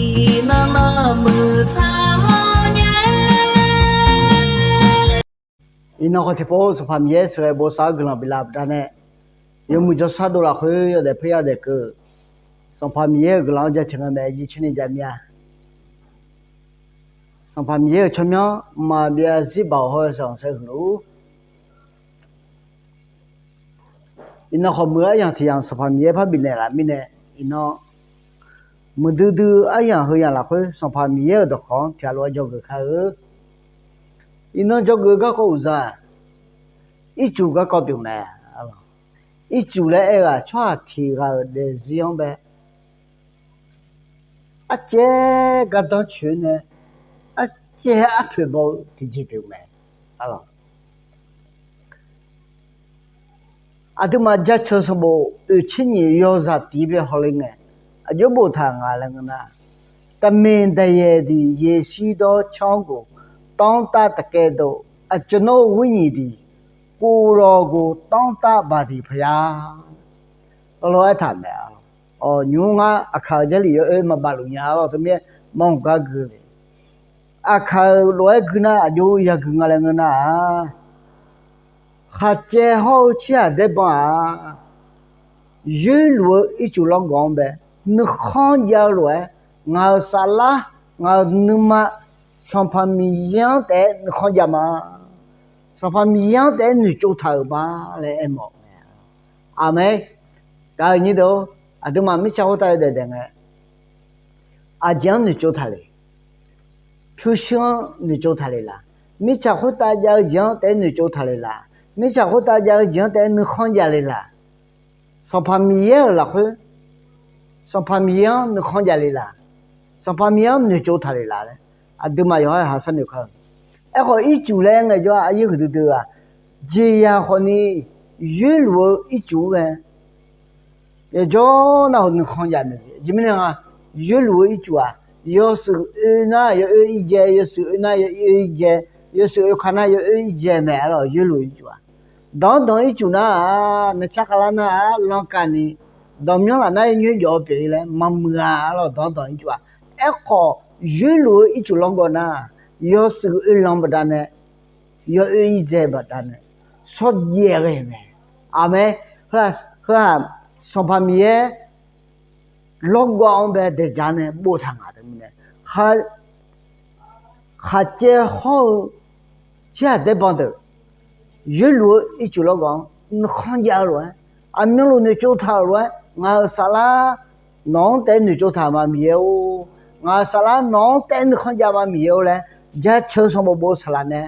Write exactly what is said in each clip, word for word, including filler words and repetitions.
Iqnan nawq muiq tsaq-awr nya-aer. Iqnan khawf tiqpov Sanqpaq Miqyaer sheuqghae bosav-awr guiqlanq biflaf baqdanae, yawmuiq jawrshar dov lafkhoer yawdaef poer yadaef keuv-eu Sanqpaq Miqyaer-euq guiqlanq-anr jaceuq nga mae. Jircoer ni jav mir-a. Sanqpaq Miqyaer-euq tsawrmyanr mqmaq byav zarzir baoq hawr-eu sanqsaer huiq luf-ur. Iqnan khawf muiq-eu aryamq tiq yamq Sanqpaq Miqyaer par bifnaeq laf mirnae, iqnan muiqdui dui-eu aryamq heu yamq lafkhoer Sanqpaq Miqyaer-euq dawqkawq-anr tiq ghaq lof-aer dzawgeuf kar-eu. Iqnan dzawgeuf-eu garkawv uqdzan-aq, ircuf garkawv pyeuf mae. Ircuf laer aer-eu-aq, tsawrhaq tiq ghaq-euq daefzir-anr bae arcaev-aer gardanr coeq nae, arcaev-aer arpoeq baw-eu tiqjeq pyeuf mae. Aqduimaf jaceuq sanqbof oeq tser nyiq yawzaq tiq bae hawle ngae, aqjox boftaq nga laer ngeur nar, တမင်ဒဏ်ရာသည် ရေစီးသောချောင်းကို တောင့်တတကဲ့သို့ အကျွန်ုပ်ဝိညာဉ်သည် ကိုယ်တော်ကို တောင့်တပါသည်ဘုရား laer aertaq mae. Nymr ngar aqkaq-euq Jarlif yawoer maqbaf luf nya-a lawr teumirnae, maqanr gar gui le. Aqkaq-euq lof-aer gui nar aqjox yagui nga laer ngeur nar-aq, khaqcaev hawr-eu tsirhaq daerban-aq, yoerluf-eu ircuf lawrgawv-anr bae nuikhanr jav-eu lof-aer, ngaq-euq saflar, ngaq-euq nuima, Sanqpaq Miqyaer-anr taef-aer nuikhanr jav ma. Sanqpaq Miqyaer-anr taef-aer noeqtsov taq-euq ma laer aermawf-eu mae. Aqmeq. Gaq-euq nyir deuq-or, aqduimaf mirtsaq khoertav yawdaef daef ngae, aqjeq-anr noeqtsov taq le? Pyurshuir-anr noeqtsov taq le laq? Mirtsaq khoertav jav-eu jeq-anr taef-aer noeqtsov taq le laq? Mirtsaq khoertav jav-eu jeq-anr taef-aer nuikhanr jav le laq? Sanqpaq Miqyaer-euq lafkhoer, Sanqpaq Miqyaer-anr nuikhanr jav le laq? Sanqpaq Miqyaer-anr noeqtsov taq le laq laer, aqduimaf yawqha-aer ha sharnoeq kar-eu. Aerkhawf, ircuf laer aer ngaejawr-aq, aryaer huiqdui dui-aq, jeqzaq khawfni yoerluf-eu ircuf-anr ghae, yawqjawr nar-euq nuikhanr jav mae. Aqjeq mirnae nga, yoerluf-eu ircuf-aq, yawshuif oe nar yawoer-ir jae, yawshuif oe nar yawoer-ir jae, yawshuif oe ka nar yawoer-ir jae mae. Arlawq, yoerluf-eu ircuf-aq, danqdanq ircuf nar-aq, naqcar khavlar nar-aq, lankavni, dawqmyanr laf nar yawnyoer jawf-eu pyeuf-ir laer maqmuiq-a. Arlawq, danqdanq ircuf-aq, aerkhawf, yoerluf-eu ircuf lawrgawv nar, yawshuif oe lanq baqdanae, yawoer-ir jae baqdanae, shawrjaev ghae mae. Aqmeq. Heu-aq, Sanqpaq Miqyaer lawrgawv-anr bae daeqdzaq nae boftaq ngaq teu mirnae, khaqcaev hawr-eu tsirhaq daerban deuq, yoerluf-eu ircuf lawrgawv-anr nuikhanr jav-eu lof-aer, aqmyanluf noeqtsov taq-euq lof-aer, ngaq-euq saflar nawq-anr taef-aer noeqtsov taq ma Miqyaer-or. Ngaq-euq saflar nawq-anr taef-aer nuikhanr jav ma Miqyaer-or laer, jaceuq sanqbof bof-eu saqlaq nae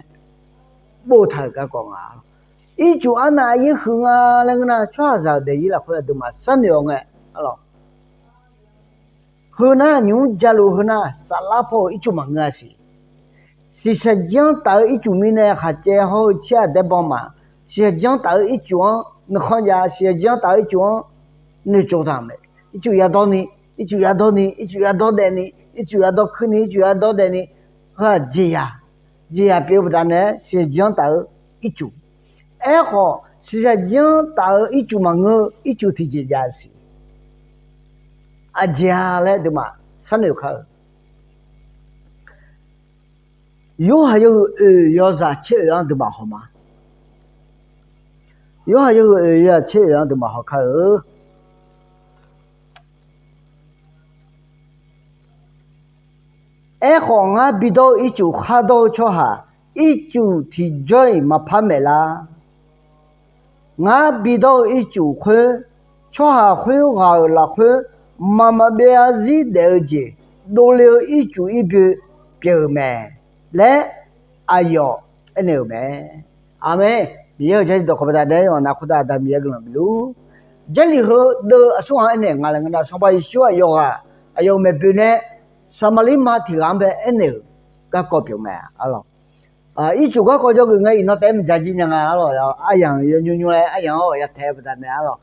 boftaq-euq garkawv nga. Ircuf arnav aryaer huiq nga laer ngeur nar, tsawrhaqzaq-euq daefzir lafkhoer aqduimaf sharnoeq-awr ngae, arlawq, heu nar nymq mr jaluf heu nar, saflar paw-euq ircuf maqngeur-a siq. Shiqshaq jir-anr taf-eu ircuf mirnae khaqcaev hawr-eu tsirhaq daerban ma. Shiqshaq jir-anr taf-eu ircuf-anr nuikhanr jav, shiqshaq jir-anr taf-eu ircuf-anr noeqtsov taq mae. Ircuf yadawr ni, ircuf yadawr ni, ircuf yadawr daef ni, ircuf yadawr kuir ni, ircuf yadawr daef ni, heu-aq jeqzaq, jeqzaq pyeuf-eu baqdanae-aer shiqshaq jir-anr taf-eu ircuf. Aerkhawf, shiqshaq jir-anr taf-eu ircuf maqngeur-eu ircuf tiqjeq jav siq. Aqjeq-a laer aqduimaf sharnoeq kar-eu. Yorhaq yawhuiq oeq yawzaq tser oeq-anr aqduimaf haw ma. Yorhaq yawhuiq oeq yawzaq tser oeq-anr aqduimaf haw kar-eu. Aerkhawf, ngar bidawr-eu ircuf khar dawr-eu tsawrhaq, ircuf tiqjawr-iq maqpar maeqlar. Ngar bidawr-eu ircuf khoer, tsawrhaq khoerghaq-euq lafkhoer mqmaq maqbyav zarzir daef-eu jeq dovle-eu ircuf irbyoe pyeuf-euq mae laer aqyawf aernaeq-euq mae. Aqmeq. Miqyaer-euq Jarlif dawqkawq baqdanae-aer yawqha navluf khoertav Aqda Miqyaer guiqlanq bifluf-ur. Jarlif heudeuq aqsurghaq-anr aernaeq nga laer ngeur nar, Sanqpaq Yeqsur-aq yawqghaq aqyawf-euq maeqboe nae Saqmaqlir ma tiq ghaq-anr bae aernaeq-euq garkawv pyeuf mae, arlawq. Ircuf garkawv jawrgeuf ngae iqnan taef-aer maqja jir nya nga, arlawq. Aryamq yawnymr nymr laer aryamq-anr ya tae-eu baqdanae, arlawq,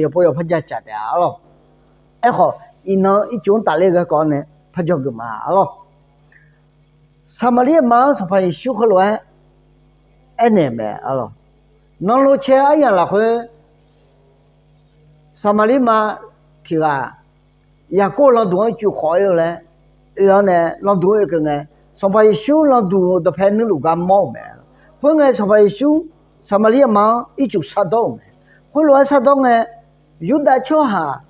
yawqpov yawqpar jacaq taef-a, arlawq. Aerkhawf, iqnan ircuf-anr tafler-eu garkawv-anr nae par jawrgeuf ma, arlawq. Saqmaqlir aqma-anr Sanqpaq Yeqsur heulof-aer aernaeq mae, arlawq. Nanlo cae aryamq lafkhoer Saqmaqlir ma tiq ghaq Yaqkov landuq-anr ircuf khawf-ir-eu laer oe-awr nae lanqduq-anr oekeuv ngae, Sanqpaq Yeqsur lanqduq dawqpae nuirluf gar mawr-euq mae. Khoerngae, Sanqpaq Yeqsur Saqmaqliv aqma-anr ircuf shardawr-euq mae. Khoerlof-aer shardawr ngae, Yurdav tsawrhaq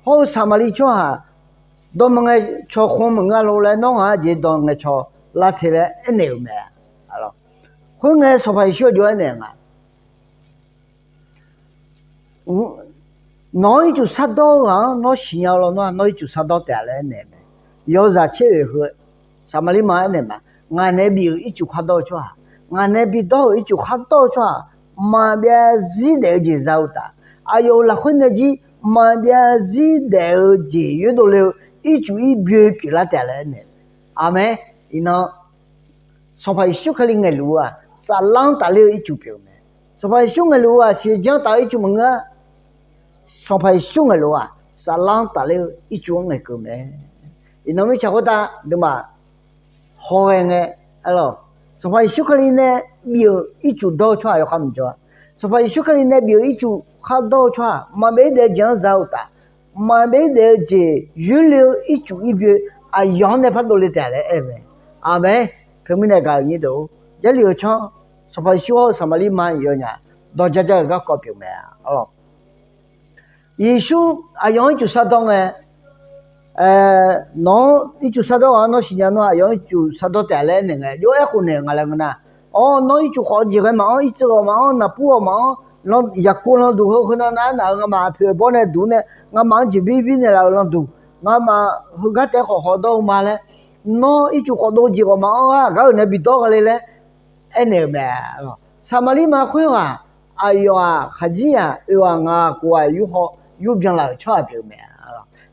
hawr-eu Saqmaqliv tsawrhaq dawqma ngae cawq khmq maqngeur lor laer, nawr ngaq-anr aqjeq dawq ngae cawq lar te laer aernaeq-euq mae. Khoerngae, Sanqpaq Yeqsur aqjox aernaeq nga, nawq-anr ircuf shardawr-eu ghaq-anr nawr siqnya-eu lawnmr-aq, nawr ircuf shardawr taef-a laer aernaeq mae. Yawzaq tser oeq heu, Saqmaqliv ma aernaeq ma, ngaq nae bif-euq ircuf khardawr-eu tsawrhaq, ngaq nae bidawr-euq ircuf khardawr-eu tsawrhaq maqbyav zir daef-eu jeq za-eu uqtaf, aqyawf-euq lafkhoer nae jir maqbyav zir daef-eu jeq yoerdov le-eu ircuf ir byoe pyeuflar taef-a laer aernaeq. Aqmeq. Iqnan Sanqpaq Yeqsur Kali ngaeqluf-eu-aq, saflar-anr tafler-eu ircuf pyeuf-eu mae. Sanqpaq Yeqsur ngaeqluf-eu-aq, siqnya jir-anr taf-eu ircuf maqngeur-a. Sanqpaq Yeqsur ngaeqluf-aq, saflar-anr tafler-eu ircuf-anr ngaeqkeuv mae. Iqnan mirtsaq khoertav aqduimaf hawghae ngae, Sanqpaq Yeqsur Kali nae bif-euq ircuf dawr-eu tsawrhaq yawkhav maqjawr-a. Sanqpaq Yeqsur Kali nae bif-euq ircuf khardawr-eu tsawrhaq maqbyav ir daef-eu jeq-anr za-eu uqtaf, maqbyav ir daef-eu jeq yoerle-eu ircuf ir byoe aqyawf-anr nae par dovle taef laer aer-eu mae. Aqmeq. Teumirnae gaq-euq nyir deuq-or, Jarlif-eu tsanr, Sanqpaq Yeqsur hawr-eu Saqmaqliv ma yawnyaf dawq jaja-euq garkawv pyeuf mae. Yeqsur aqyawf-anr ircuf shardawr ngae, nawq-anr ircuf shardawr ghaq-anr nawr siqnya nawr aqyawf-anr ircuf shardawr taef laer aernaeq ngae, jov-aer khofnaeq nga laer ngeur nar, awr, nawr ircuf khawf jeq ghae maqanr, ircuf ghawq maqanr, naqpur ghawq maqanr, yaqkov lanqduq heu heu nav nav-aer naq-euq ngamaf poeq bawr nae duq nae ngamaf-anr jeqbir bir naeqlaf-euq lanqduq, ngamaf heugar taef-aer khawf khawf dawr-eu ma laer, nawr ircuf khawf dov jeq ghawq maqanr-a, aqgar-euq nae bidawr gha le laer aernaeq-euq mae. Saqmaqliv ma khoerghaq, aqyawf-aq khaqdzerzaq oeq ghaq ngaq ghaq kof ghaq yurhaw yurbyan laf-euq tsawrhaq pyeuf-eu mae.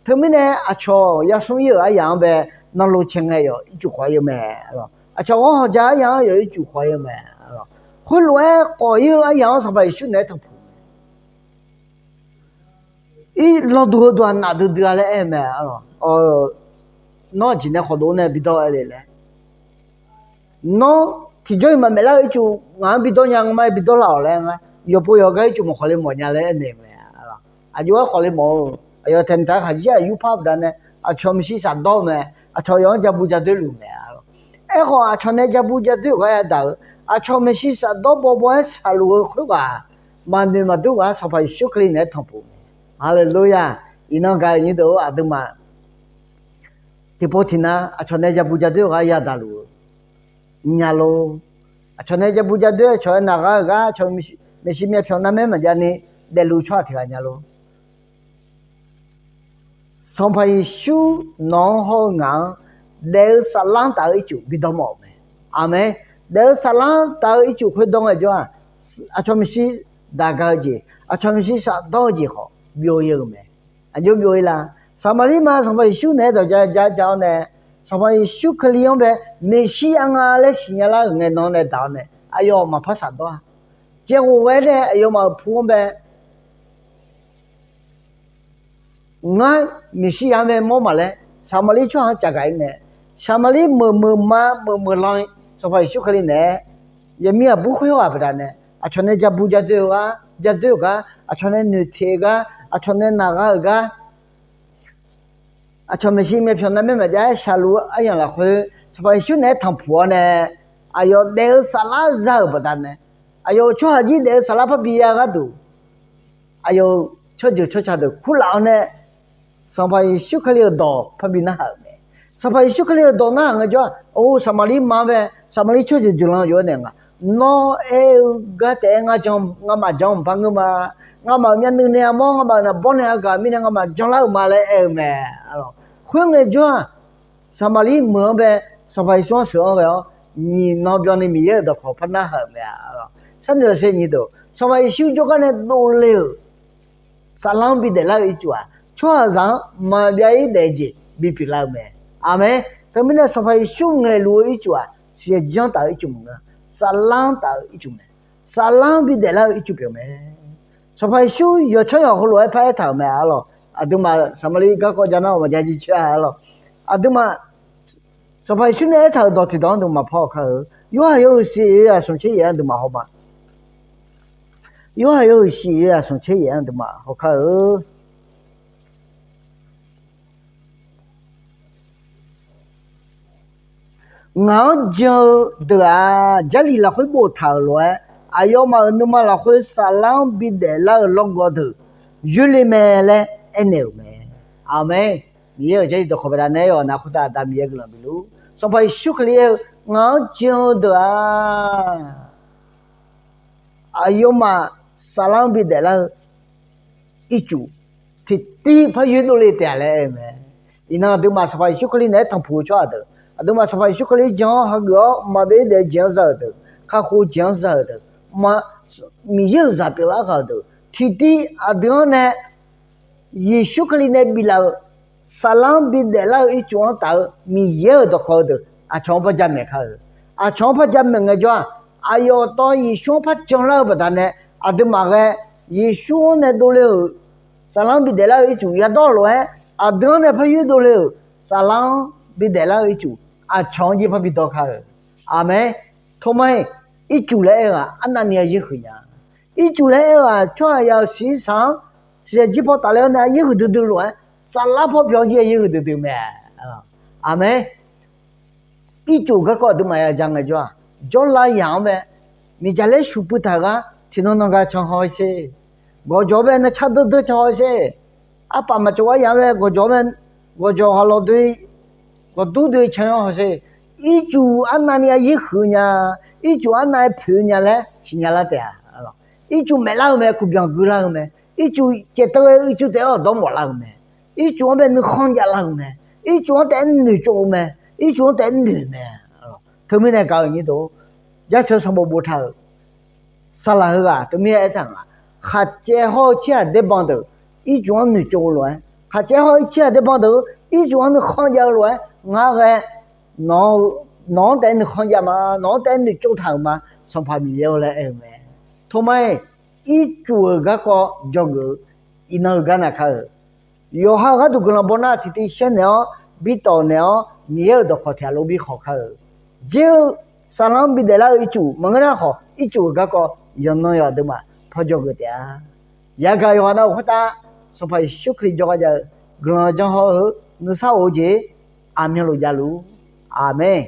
Teumirnae aqcawq yasmr ir-euq aryaq-anr bae nanlo cae ngae yawf ircuf khawf ir-eu mae. Aqcawq ghanr hawqja aryaq-anr yawf ircuf khawf ir-eu mae. Khoerlof-aer khawf ir-eu aryaq-anr Sanqpaq Yeqsur naeq-aer tanqpuq mae. Ir lanqduq heu duq-aq nafdui dui-a laer aer-eu mae. Nawr aqjeq nae khawf dov nae bidawr-aer le laer, nawr tiqjawr-iq maqmaeq lar-eu ircuf ngaq-anr bidawr nya, ngamaf-aer bidawr laf-awq laer ngar, yawqpov yawqgar ircuf maqkhawf le mawf nya laer aernaeq-eu mae. Aqjox-aer khawf le mawf-eu, aqyawf taeq mqtaq-aer khaqdzerzaq yurpar baqdanae aqcawq maeqshi shafdawr-eu mae. Aqcawq yawf-anr jabu jadoer luf mae. Aerkhawf aqcawq nae jabu jadoer-euq gar yadaq-eu, aqcawq maeqshi shafdawr bawbaw-aer shaqluf-eu khoerghaq, maqnoeq maqdur ghaq-anr Sanqpaq Yeqsur Kali naeq-aer tanqpuq mae. Haleluya! Iqnan gaq-euq nyir deuq-or, aqduimaf tiqpov tiqnav aqcawq nae jabu jadoer-euq gar yadaq luf-eu nya lor. Aqcawq nae jabu jadoer, aqcawq-aer naqghar-euq gar, aqcawq maeqshi myavpyawq narmaer maqjav ni daefluf tsawrhaq tiq ghaq nya lor. Sanqpaq Yeqsur nawq-anr hawr-eu ngaq-anr daef-eu saflar-anr taf-eu ircuf bidawr mawf-euq mae. Aqmeq. Daef-eu saflar-anr taf-eu ircuf khoerdawr ngaejawr-aq, aqcawq maeqshi daq ga-eu jeq, aqcawq maeqshi shafdawr-eu jeq khawf byov ir-eu mae. Aqjox byov ir la? Saqmaqliv ma Sanqpaq Yeqsur naeq-aer dawq ja ja ja-awr nae, Sanqpaq Yeqsur Kali-anr bae maeqshi-a nga laer siqnya lar-euq ngae nan-anr nae daq-awr nae aqyawf maqpar shafdawr-a. Caevghof ghae nae aqyawfmaf-euq pu-anr bae, ngar maeqshi-a mae mawr maqlaer, Saqmaqliv tsawrhaq-anr cavgaq ir nae, Saqmaqliv meuq meuq ma meuq meuq lan-i Sanqpaq Yeqsur Kali naeq-aer yaqmir aqbur khoerghaq baqdanae, aqcawq nae jabu jadoer-eu gar, jadoer-euq gar, aqcawq nae noeqteq-eu gar, aqcawq nae naqghar-euq gar, aqcawq maeqshi myavpyawq narmaer maqjav-aer shaqluf-eu aryamq lafkhoer Sanqpaq Yeqsur naeq-aer tanqpuq-awr nae, aqyawf daef-eu saflar za-euq baqdanae, aqyawf-euq tsawrhaq jir daef-eu saflar parbi ya gharduq, aqyawf-euq tsawrjeuq tsawrca deuq kurlaf-awr nae, Sanqpaq Yeqsur Kali-euq dawq parbi narhaq-euq mae. Sanqpaq Yeqsur Kali-euq dawq narhaq ngaejawr-aq, or, Saqmaqliv ma-anr bae, Saqmaqliv tsawrjeuq jeuqlanq yawf-aer naeq nga, nawr aer-eu gar taef-aer ngar jan, ngamaf jan-eu maqpar ngeur ma. Ngamaf-euq myavnuiv nae armawr, ngamaf-euq naqbawr nae argaq mirnae ngamaf janlar-euq ma laer aer-eu mae. Khoerngae jawr-aq, Saqmaqliv meuq-anr bae Sanqpaq Yeqsur-anr sheuq-anr ghae-awr, nyiq nan byanni Miqyaer-euq dawqkawq par narhaq-euq mae. Sharnoeq-eu sher nyiq deuq, Sanqpaq Yeqsur jawrgar nae dovle-euq saflar-anr bidaef lar-eu ircuf-aq, tsawrhaqzaq-anr maqbyav ir daef-eu jeq bipyeuf lar-eu mae. Aqmeq. Teumirnae Sanqpaq Yeqsur ngaeqluf-eu ircuf-aq, siqnya jir-anr taf-eu ircuf maqngeur, saflar-anr taf-eu ircuf mae. Saflar-anr bidaef lar-eu ircuf pyeuf mae. Sanqpaq Yeqsur yawqtsawr yawq heulof-aer par aertaq-euq mae arlawq. Aqduimaf Saqmaqliv garkawv ja nar-awq maqja jircoer-a arlawq. Aqduimaf Sanqpaq Yeqsur nae aertaq-euq dawq tiqdawq-anr aqduimaf paw-awq kar-eu. Yorhaq yawhuiq shif yawzaq smq tser yaef-anr aqduimaf haw ma. Yorhaq yawhuiq shif yawzaq smq tser yaef-anr aqduimaf haw kar-eu. Ngaq-anr jan-eu deuq-aq, Jarlif lafkhoer boftaq-euq lof-aer, aqyawfmaf-euq nuima lafkhoer saflar-anr bidaef lar-eu lawrgawv deuq yoerle mae laer aernaeq-euq mae. Aqmeq. Miqyaer-euq Jarlif dawqkawq baqdanae aer-awq. Nar khoertav Aqda Miqyaer guiqlanq bif luf. Sanqpaq Yeqsur Kali aer-eu, Ngaq-anr jan-eu deuq-aq, aqyawfmaf saflar-anr bidaef lar-eu ircuf tiqtiv par yoerdov le taef-a laer aer-eu mae. Iqnan aqduimaf Sanqpaq Yeqsur Kali naeq-aer tanqpuq-eu tsawrhaq deuq, aqduimaf Sanqpaq Yeqsur Kali-anr jan-awr hageuf-awr maqbyav daef-eu jeq-anr za-euq deuq, kakhof jeq-anr za-euq deuq, Miqyaer-euq zaq pyeuflar ghaq-euq deuq tiqtiv aqdui-anr nae Yeqsur Kali nae biflaf-euq saflar-anr bidaef lar-eu ircuf-anr taf-eu Miqyaer-euq dawqkawq-eu deuq aqcawq-anr par jamaeq kar-eu. Aqcawq-anr par jamaeq ngaejawr-aq, aqyawf tawv Yeqsur-anr par janlar-eu baqdanae, aqduimaf ghae Yeqsur-anr nae dovle-euq saflar-anr bidaef lar-eu ircuf yadawr lof-aer, aqdui-anr nae par yoerdov le-euq saflar-anr bidaef lar-eu ircuf aqcawq-anr jir par bidawr kar-eu. Aqmeq. Torma-iq, ircuf laer aer-eu-aq, arnavni-a yaerhuiq nya. Ircuf laer aer-eu-aq, tsawrhaqzaq-euq shiqshaq-anr shiqshaq jir paw tafler-awr nae yaerhuiq duidui lof-aer, saflar paw pyeuf-awr jir-a yaerhuiq duidui mae. Aqmeq. Ircuf garkawv aqduimaf ya ja ngaejawr-aq, jawrlav yaq-anr mae, miqdzaq laer shuqpuiv taq-euq gar tiqnan nan gar can haw-eu sher. Gawqjawq-anr bae nan car deur deur can haw-eu sher. Arpaf maqcawq gar yaq-anr bae gawqjawq-anr bae, gawqjawq ghaq lawq doe, gawqdur doe can-anr haw sher. Ircuf arnavni-a yaerhuiq nya, ircuf arnav-aer poeq nya laer siqnya lar taef-a. Ircuf maeqlar-eu mae, kuqbyanq guilar-eu mae. Ircuf caefteu ghae uicuiv taef-aer-awq dawr mawflar-eu mae. Ircuf-anr bae nuikhanr javlar-eu mae. Ircuf-anr taef-aer noeqtsov-eu mae. Ircuf-anr taef-aer noeq mae. Teumirnae gaq-euq nyir deuq, jaceuq sanqbof boftaq-euq saqlaq heughaq teumirnae aertaq nga, khaqcaev hawr-eu tsirhaq daerban deuq ircuf-anr noeqtsov-eu lof-aer, khaqcaev hawr-eu tsirhaq daerban deuq ircuf-anr nuikhanr jav-eu lof-aer, ngar ghae nawq-anr taef-aer nuikhanr jav ma, nawq-anr taef-aer noeqtsov taq-euq ma, Sanqpaq Miqyaer-or laer aer-eu mae. Torma-iq, ircuf-euq garkawv dzawgeuf-eu iqnan-euq gar naq kar-euq yawqha-euq gharduq guiqlanq baw nar tiqtiv shaer naeq-awr, bi tawq naeq-awr, Miqyaer-euq dawqkawq tiq ghaq lof bi khawq kar-euq. Dzer-eu saflar-anr bidaef lar-eu ircuf maqngeur nar khawf, ircuf-euq garkawv yawqnan yawq aqduimaf paw dzawgeuf taef-a. Yagaq yawqghaq nav-euq khoertav, Sanqpaq Yeqsur Kali jawrgar jav-eu guiqlanq janr hawr-eu nuisar of-eu jeq aqmyanluf javluf. Aqmeq.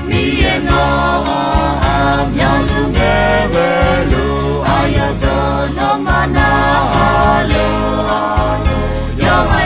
Miqyaer nawr aqmyanluf ngae ghaeluf, aqyawf deuq nawmaf nar aqluf, yawqha